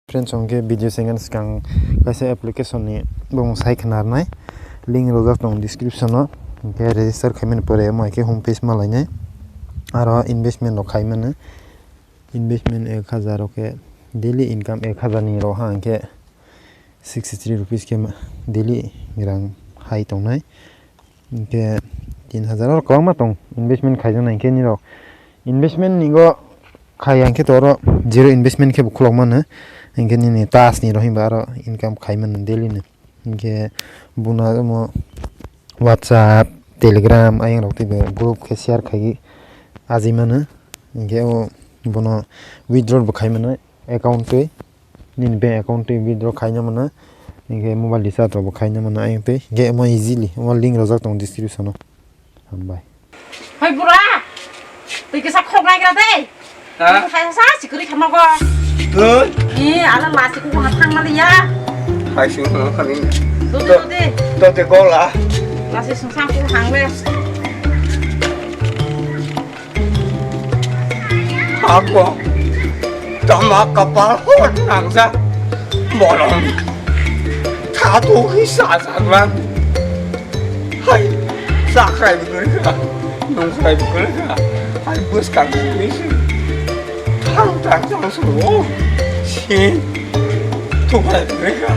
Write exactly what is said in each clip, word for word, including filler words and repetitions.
Friends, hwnkhe video sengani swkang kaisa application ni bumung sai khna rwnai, link rwjak tongo description o, hwnkhe register khaimani pore omo hai khe home page ma lainai. Aro investment rok khaimani, investment ek hazar rok khe daily income ek hazar ni rok ha, hwnkhe sixty three rupees khe ma-, daily rang hai tongnai. Hwnkhe tin hazar oro kwbangma tong investment khaijaknai, hwnkhe nirok investment ni go khai, hwnkhe to oro zero investment khe bo khulok mano, hwnkhe nini tas ni rohim ba aro income khai mano daily no. Hwnkhe buna omo WhatsApp, Telegram ayang rok tei bo group khe share khai ajai mano, hwnkhe o bono withdraw bo khai mano account twi. Nini bank account twi withdraw khaina mano, hwnkhe mobile recharge rok bo khaina mano ayang twi, hwnkhe omo easily omo link rwjak tongo description o. Hambai. Hoi bura, twi kisa khok nai gra de. Ha? Khaisa sikuri khama go. Sikul? Ni ala lasi ku ha thang mali ya. Hai sing no khani. Dode, dode. Dode gola. Lasi sung sang ku hang le. Ako tama kapal hor nangja bolong. Thatu hi sajak lang. Hai, sakrai bwkha, nungkrai bwkha. Hai, bwskang sini si. Thang thang thang sulo. Si. Thukrai bwkha.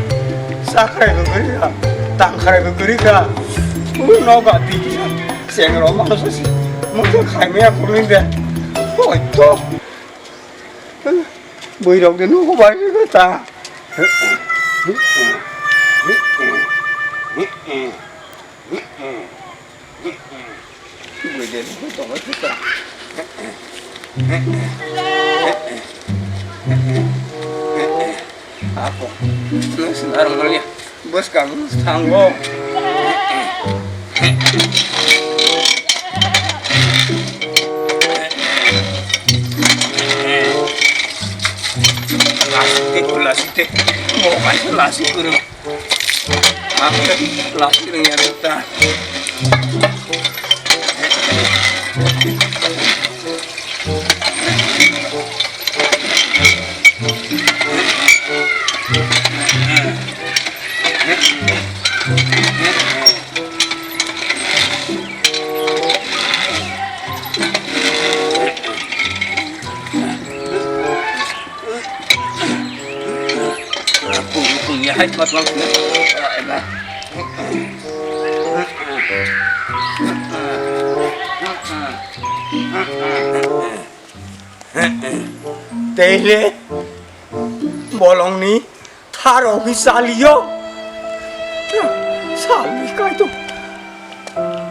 Sakrai bwkha. Tangkrai bwkha. Uno gati. Sengro mano sasi. Mungkin khaimaya purni de. Hoi to. Bui rok de nugo bai de ta. Bui de nugo to bai ta. Ako. Nung sinar mulia. Bwskang thango. Lasite ko lasite. Mo kaisa lasi kuru. Aku lasi ring ya ta. Tei le bolongni tharo hi salio. Salni kaitor.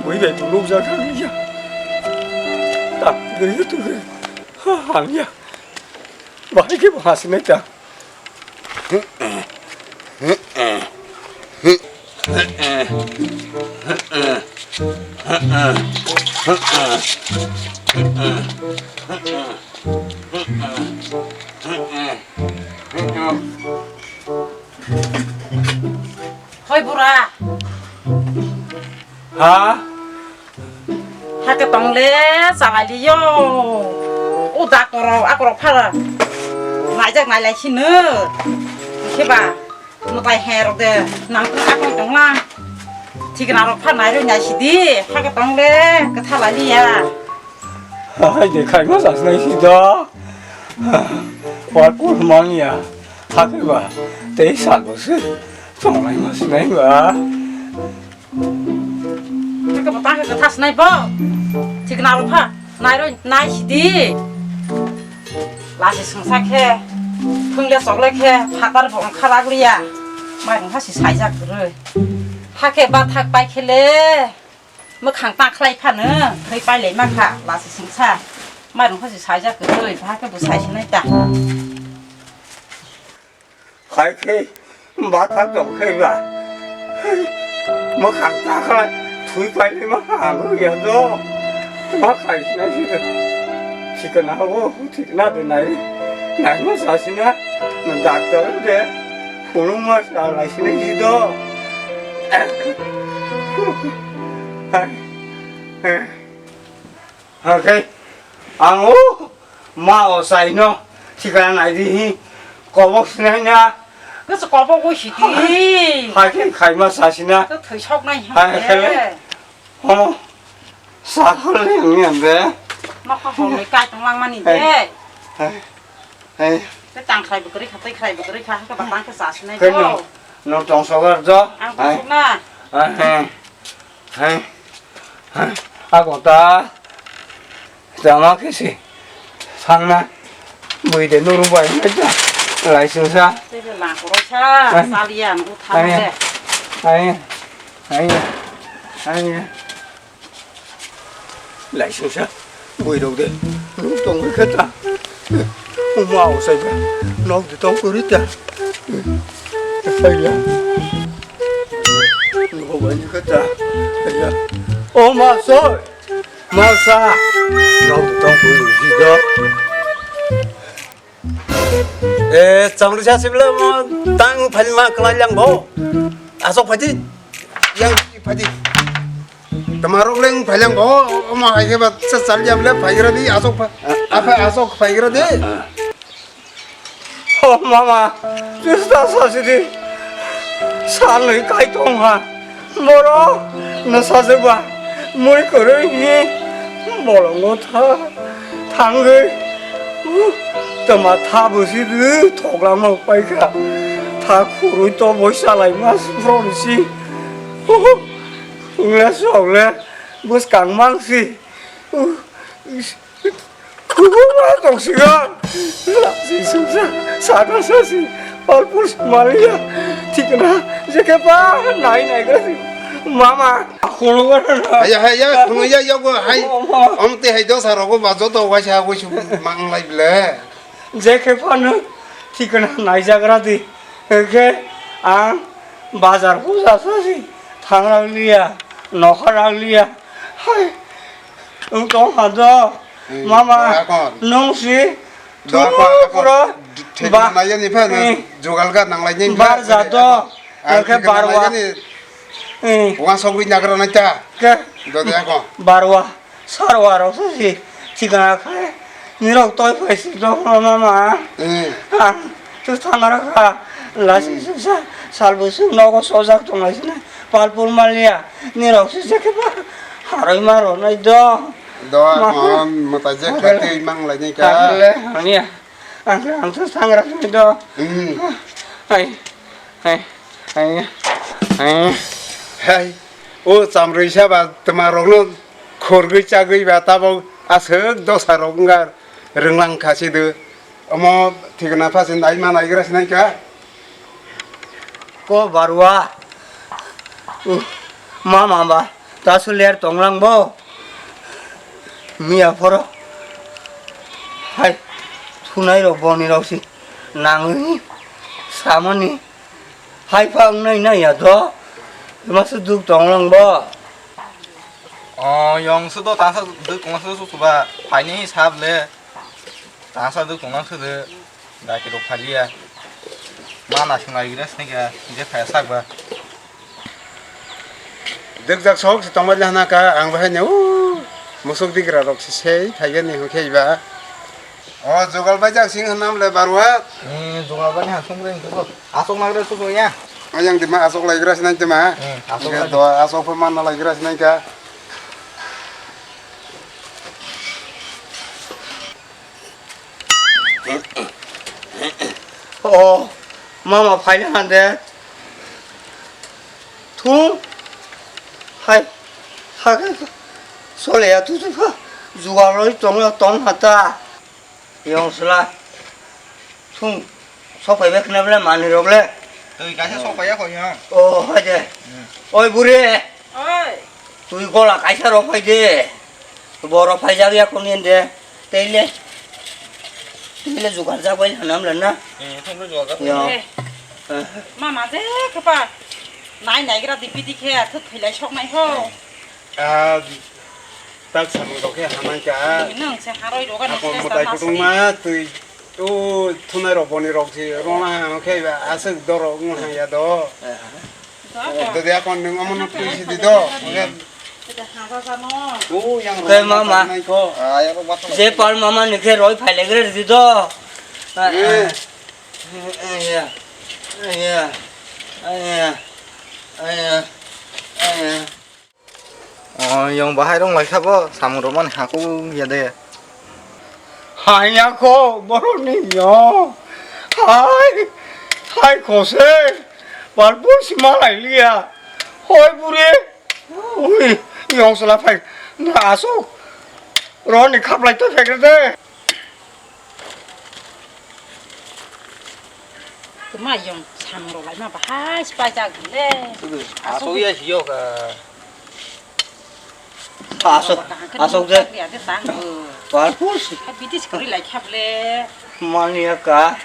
Bui bai buluk jak thangya. Tak gri tu. Ha, hamya. Bahai ke bahas ne ta. Hoi bura. Ha? Hake tongle salai liyo. O doctor rok, akorok phara. Naijak nailai sino. Kheba, mutai he rok de, nang akon tongla. Thikna rok pha nairoi naisidi, hake tongle, kwtha lai liya. Hai de khaima sasnai si do. Wa kur mangya. Hake ba, tei sal bo se. Tonglai ma sinai ba. Hake ba tang kwtha sinai bo. Thikna rok pha nairoi naisidi. Lasi sungsa khe, thungle chokle khe, phatar bo wngkha rak liya. Mai wngkha si saijak kwrwi. Hake ba thak pai khe le. Mwkhang ta khlai phano thwi pailai ma kha, lasi singsa. Mairung kha si saijak kwrwi, ba khe bo sai sinai ta. Khai khe ba thak tong khe ba. Mwkhang ta khlai thwi pailai ma kha, ang ya do. Ma khai sinai si. Thikna ho. Thikna de nai, nai ma sa sina, na doctor de, phunuk ma sa lai sina si do. Hai, hai. Okay, ang o ma o sai no, thikna nai di hi, Kobok sinai na. Kasa kobok wi sidi. Hai khai khai ma sa sina. To thoi sok nai. Hai khai le. Hono. Sa khol le ang ni ambe. Nok ka hom ni kai tong lang mani de. Hai. Hai. Te tang khai bukri kha, tei khai bukri kha, ka batang ka sa sinai. Kai no. No tong sogar jo. Ang tong sok na. Hai. Hai. Hai. Ako ta. Jama kisi. Sangna. Bui de nuru bai. Lai sungsa. Te la ko sa. Hai. Salian u tha de. Hai. Hai. Hai. Hai. Laisungsa, bui rok de, nung tongwi khe ta. Uma o sai ba, nok de tong kwrwi ta. Sai ya. Nung bai ni khe ta. Sai ya. O ma soi, ma sa. Nok de tong kwrwi si do. E, chamrisa sibla mo tang phalma kwlai lang bo. Asok phaidi. Yang phaidi. Tamarok leng phalang bo, omo hai khe ba sa chal jam le phaigra di, asok pha-, apha asok phaigra di. Oh, mama, chwsta sa sidi. Salnwi kai tong ha. Boro, no sajwk ba. Mui kwrwi ni bolongo tha. Thangwi. Uh, tama tha busi di, thoklang ma paikha. Tha khurwi to boi salai ma sufrong si. Uh, Wngla sokle bwskang mangsi. Kubuma tongsigo. Lasi sungsa, saka sasi, palpul maliya. Thikna, jekhe pa, nai nai grasi. Mama, khulungan. Haya, haya, khulungan ya, ya, go, hai. Mama. Om te hai dosa rogo ba joto waisa, waisa manglai ble. Jekhe phano thikna naijagra di. Hwnkhe ang bazar puja sasi thangrang liya, nokharang liya. Hai, wng tong ha do. Hmm, mama, doya kon. Nung si doya kon, thuru kon. Pura thikna ba-, naiya ni phano eh, jugal ga nanglai ni bar ja do. Ang hwnkhe thikna barwa. Naiya ni eh, wasok wi nagra nai ta. Ke? Doya kon. Barwa. Sarwa rok se si thikna khai. Nirok toi phai si dok ma ma. Hmm. Ah, tu thana rakha. Lasi hmm, sisa salbu sung nogo sojak tong lai sini. Palpur malia. Nirok si jekhe ba. Haroi ma ro nai do. Do ma. Kon mata je khati mang lai ni ka. Kale, ania. Ang, ang tu sangra sini do. Hmm. Hai. Hai. Hai. Hai. Hai. O chamrwi saba tma rokno khorgwi chagwi ba tabok aswk dosa rok wngkha rwnglang kha se do. Omo thikna pha se nai ma nai gra se nai kha. Ko barwa. Uh, mama ba ta su ler tong lang bo. Miya phoro. Hai. Thunai rok boni rok si nangwi samani. Hai pha wngnai nai ya do. Masa duk tong lang bo. O, yong se do, tasa duk tong se su ba. Phaini sab le. Tasa duk tong se de. Daki rok phaliya. Ma na sungai gira sini ga. Je phaya sak ba. Duk jak sok se tong ba le hana ka. Ang bahai ne u. Musuk digra rok se sei. Thaiga ni hokhe ba. O, jogal bai jak sing hanam le barwa. Hmm, jogal bai ha sung ring tu. Asok nagre su ya. Ayang dima asok lai gra sinai dima. Hmm, asok lai. Do asok pha man lai gra sinai ka. O, mama phai na hande. Thung. Hai. Hai. Sole ya tu tu pha. Jogal roi tong tong hata. Yong sla. Thung. Sok phai bai khna bla mani rok le. Twi kaisa sok phai ya kho ya. O, hai de. Hmm. Oi, buri. Oi. Twi gola kaisa rok phai de. Boro phai jak ya kon yen de. Tei le. Tei le jugar jak bai hanam le na. Eh, thang le jugar jak. Ya. Eh. Eh. Mama je kapa. Nai nai gra di pidi khe, thut philai sok nai ho. Ah, tak samung rok khe hamai ka. Nung se haroi roga ni. Ako se mutai tama kutung sini. Ma twi o thunai rok boni rok si rona hang khe ba aswk dorok wng hang ya do. Do ako. Dode ako nung omo no twi si di do. Ede hasa sa no. O yang rok. Khe mama. Nai ko. Ah, yang rok bathang. Je pal mama ni khe roi phai le gre di do. Eh. Aya, aya, aya, aya, aya. Oh, yang bahai rong lai sabo, samung rok mani haku ya de. Hanya ko, borok ni yo. Hai, hai kose, balbul si malai liya. Hoi buri, ui, yang sela phai, na asok. Roni khaplai to phekre de. Tuma yong samung rok laima bahai spai jak le. Asok ya hiyo ka. Asok, asok je. Pal pus. Bidis kori lai khap le. Mani ya ka.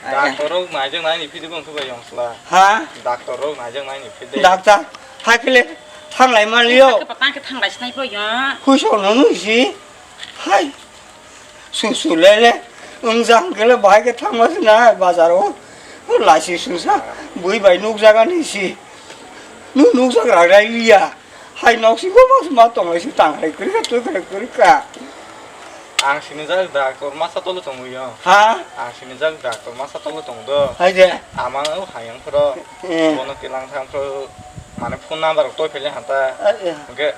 Doctor rok naijak nai ni phidi bang subai yong sla. Ha? Doctor rok naijak nai ni phidi. Doctor, hai kile thang lai ma liyo. Patang ke thang lai sinai bo ya. Hui so no nu si. Hai. Su su le le, wng jang khe le bahai khe thangma se na bazar o. Laisi sungsa, bui bai nukjaga ni si. Nu nukjak rak rai liya. Hai nok si bo mas ma tong lai si tang rai kri ka, twi kri kri ka. Ang sini jak doctor masa tolo tong yo. Ha? Ang sini jak doctor masa tolo tong do. Hai de. Amang o hayang phro. Eh. Bono kilang thang phro. Mane phone number rok toi phele hanta. Eh, eh. Hwnkhe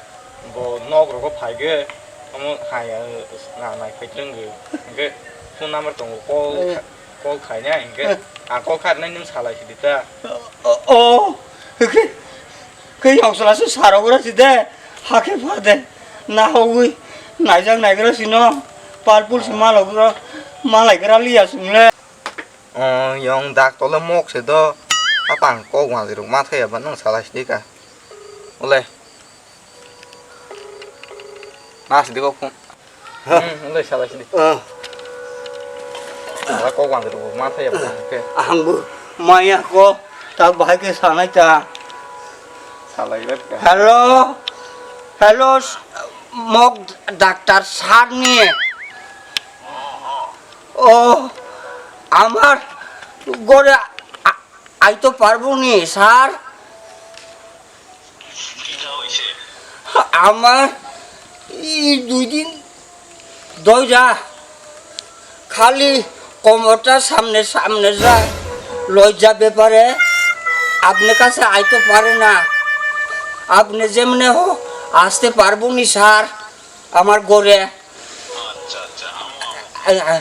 Bo nok rogo phaigwi, omo hai, ah, na nai phai twrwngwi. Hwnkhe phone number tongo, call, eh, kha-, call khaina, hwnkhe, eh, ang call kharnai nwng salai sidi ta. O, o, hwnkhe, khe yong sala se sarok gra side, hakhe pha de, nahogwi, naijak naigra sino, purple se, ah, malok gra, malai gra liya chwng le. O, yong dak tole mok se do, apang kok wanjwi rok ma thaya ba nwng salai sidi ka. Ole. Mas di ko phone. Hmm, le sala sini. Ah. Ala ko wang ru ma thaya ba ke. Ang bu maya ko ta bahai ke sanai ta. Sala ilat ka. Hello. Hello, s-, mok doctor sir ni. Oh, amar gore a-, aito parbo ni, sir? আমার এই দুই দিন ধইরা খালি কোমরটা সামনে সামনে যায়, লজ্জা ব্যাপারে আপনার কাছে আইতে পারে না। আপনি যেমনে হো আসতে পারবো নি স্যার আমার ঘরে। আ, আ,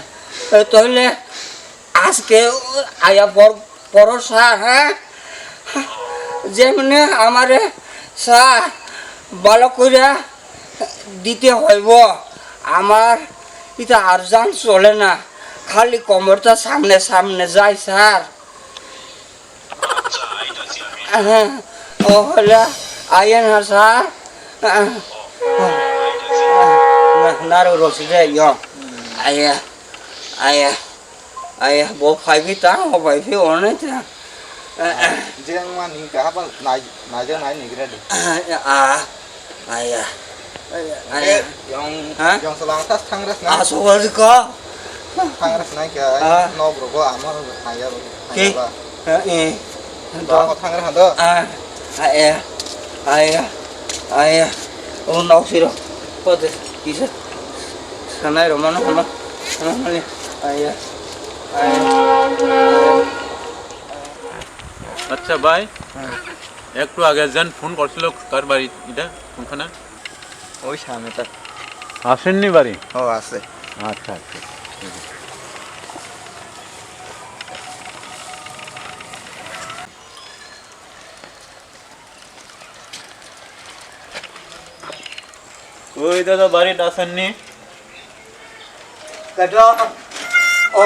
এ, তাহলে আজকে আয়া পর, পড়ো স্যার, হ্যাঁ? যেমনে আমারে স্যার ভালো কইরা দিতে হইব। আমার এটা আর্জেন্ট চলে না, খালি কোমরটা সামনে সামনে যায় sir. Aha. Oh, hola. Ayan ha, sir. Ah, ah, ah, na, naro roside yo. Aya. Aya. Aya. Bo phai bi ta, bo phai bi one ta. Jeng ma ni ka ba nai, nai jeng nai ni gira di. Ah, ah. Aya. Aya, aya. Eh, yang, ha? Yang selang tas thangres na. Ah, soal ko. Thangres na kya? Ah. Nok rogo ama aya, ki? Aya ba. Ha, eh. Ba ko thangres hando. Ah, aya. Aya. Aya. O nok siro. Ko de kisa. Sanai ro mano hama. Hama hama. Aya. Aya. আচ্ছা ভাই, হ্যাঁ। একটু আগে যেন ফোন করছিল, কার বাড়ি এটা? কোনখানে? ওই সামনেটা। আসেননি বাড়ি? ও, আছে। আচ্ছা, আচ্ছা, ঠিক আছে। ওই দাদা, বাড়িত আছেননি? কেটো? ও,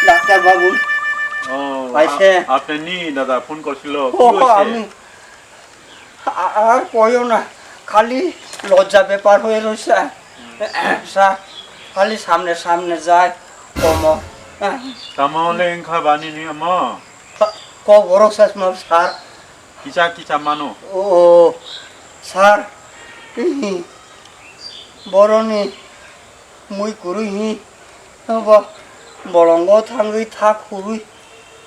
ডাক্তার বাবু। ও, পাইছে? আ-, আপনি নি দাদা, ফোন করছিল। কি ও, হয়েছে? আমি আ-, আর কইও না, খালি লজ্জা ব্যাপার হয়ে রয়েছে। স্যার, খালি সামনে সামনে যায়, কমো। Tamo le wngkha bani ni omo? Kok borok chasma, sir. Kisa kisa mano. O, sir. Boroni mui kurui hi. Bo bolongo thangwi thak hurui.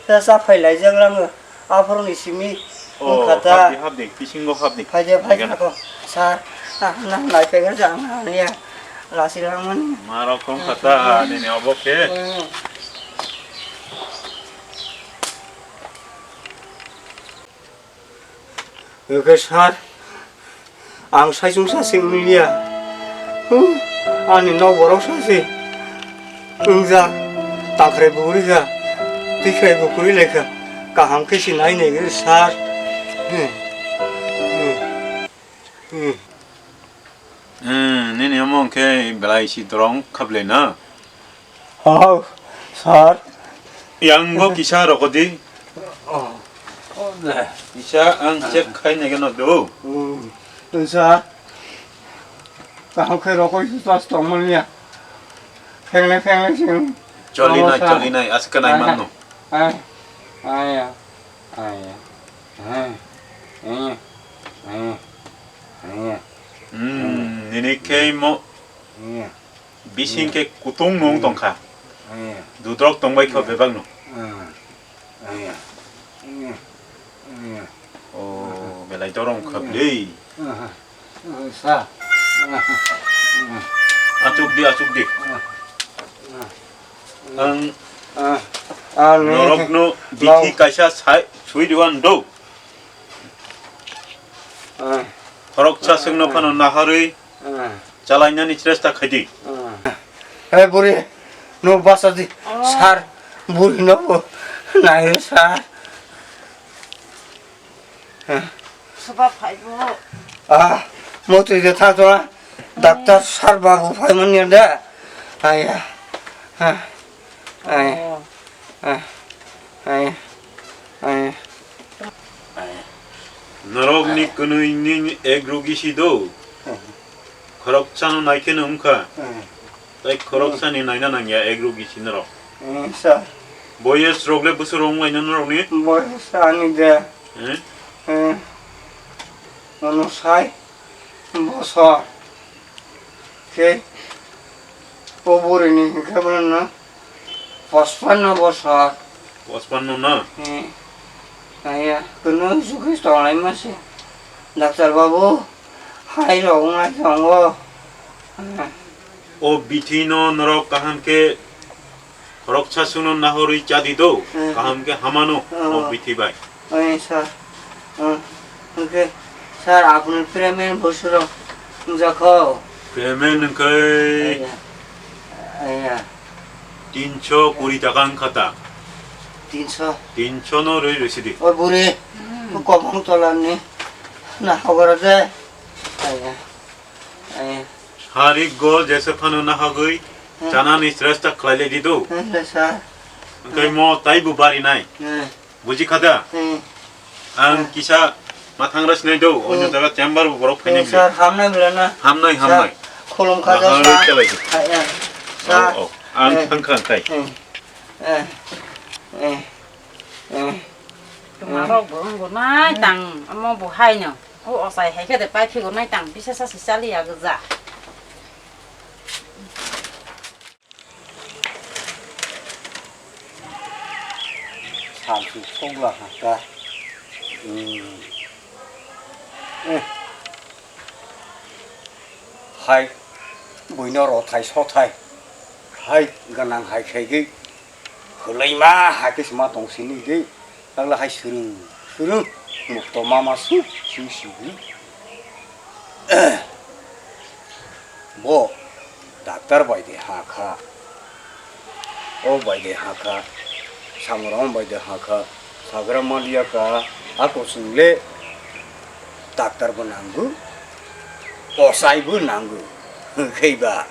Sa sa phai lai jak lango. Aphuru ni simi. O, wngkha ta. Hapdi, hapdi, bisingo hapdi. Phai de, phai. Sir. Ah, na nai pegel jang na ya. Lasi langmani. Marok wngkha ta, nini obo khe. Hmm. Hwnkhe sir, ang saichung sa se wngya. Hmm, ani nok borok sa se wngjak, tangkhrai bo rijak, twikhrai bo kwrwi laikha, kaham khe se nai nai gri sir. Hmm. Hmm. Hmm. Hmm, nini omo hwnkhe belai si dorong khablai na? Oh, sir. Yang bo kisa rokodi. Oh. Oh, de. Kisa ang check khai nai gano do. Hmm. Sir. Kaham khe rokoi su tas tong manya. Phengle phengle sing. Choli nai, sir. Choli nai, aska nai manno. Ai. Ai. Ai. Ai. Ai. Ai. Ai. Hmm, nini khe mo. Ai. Bising khe kutung nung tongkha. Dudrok tongbai kho bebak no. O, belai dorong kha bwlwi. Sa. Achuk di, achuk di. Ang norok no bithi kaisa sai sui diwan do. Khoroksa sengno phano naharwi chalainani chesta khaidi. He buri, no basa di. Oh. Sir, buri no bo. Nai sir. Soba phai bo. Ah, mo twi de tha to. Doctor sir babu phai man ya da. Aya. Ha. Aya. Oh. Ah. Aya. Aya. Norok ni kwnwi ni ek rugi si do. Khoroksa no nai kheno wngkha. Hmm. Tai khoroksa ni naina nangya ek rugi si norok. Hmm, sir. Boyes rok le bwswk rok wnglaina norok ni? Boyes ani de. Hmm? Hmm. Nono sai bosor. Khe o buri ni hwnkhe bono no. Pachpanno bosor. Pachpanno na? Hmm. Aya, kunu sukhi tonglai mase. Doctor babu, hai rok wngna tongo. O bithi no norok kaham khe khoroksa suno nahorwi chadi do, hmm, kaham khe hamano, hmm, o bithi bai. Oi, sir. Hmm. Hwnkhe, sir, apni payment bosoro wngjakho? Payment hwnkhe aya, aya. Tinso kuri taka wngkha ta. Tinso? Tinso no rwi rwi sidi. O buri, hmm, kobong tolarni na hogora de. Aya, aya. Hari gol jesa phano nahagwi, hmm, chanani chesta khlailai di do. Hmm, sir. Hwnkhe, hmm, mo taibo bari nai. Hmm. Buji kha da? Hmm. Ang, hmm, kisa mathang rai sinai do, onyo, hmm, jaga chamber bo borok phainai, hmm, bili. Sir, hamnai bwlai na? Hamnai, sir, hamnai. Khulum kha da, sir. Hamnai chalai di. Hai, eh. Sir. Oh, oh. Ang, eh, thang kha, thai. Eh. Eh. Eh. Eh. Tuma rok bo wngbo nai tang, amo bo hai no. O osai hai khe de pai phigo nai tang, bisa sa si chali ya gja. Samsung songla haka. Hmm. Eh. Hai, buino rothai sothai. Hai, ganang hai khaigwi. Khwlaima hai khe sima tong sini de. Tangla hai swrwng, swrwng. Mukto mama su, su, su. Bo doctor bai de ha kha. O bai de ha kha. Samrong bai de ha kha. Sagra maliya ka. Ako sung le. Doctor bo nangu. Osai bo nangu. Kheiba.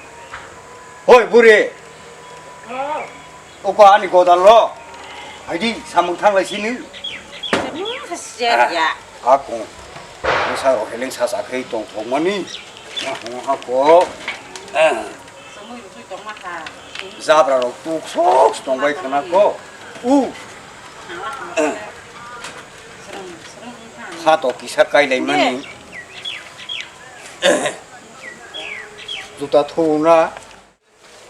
Hoi buri. Oh. Oko ani godal lo. Haidi samung thanglai sini. Samung khasiya. Ah, ya. Ako. Bwsa rok heleng sa sa khe tong thok mani. Na hong ha ko. Eh. Samung ruk tong ma kha. Jabra rok tuk sok tong bai khna ko. U. Kha to kisa kai lai mani. Juta thu na.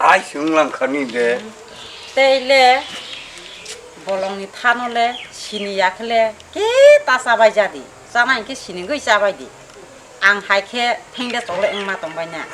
Ai, se wng lang kha ni de. Tei le bolongni thano le sini ya khe le ke ta chabai ja di. Chana hinkhe sini gwi chabai di. Ang hai khe thengde chokle wngma tong bai na.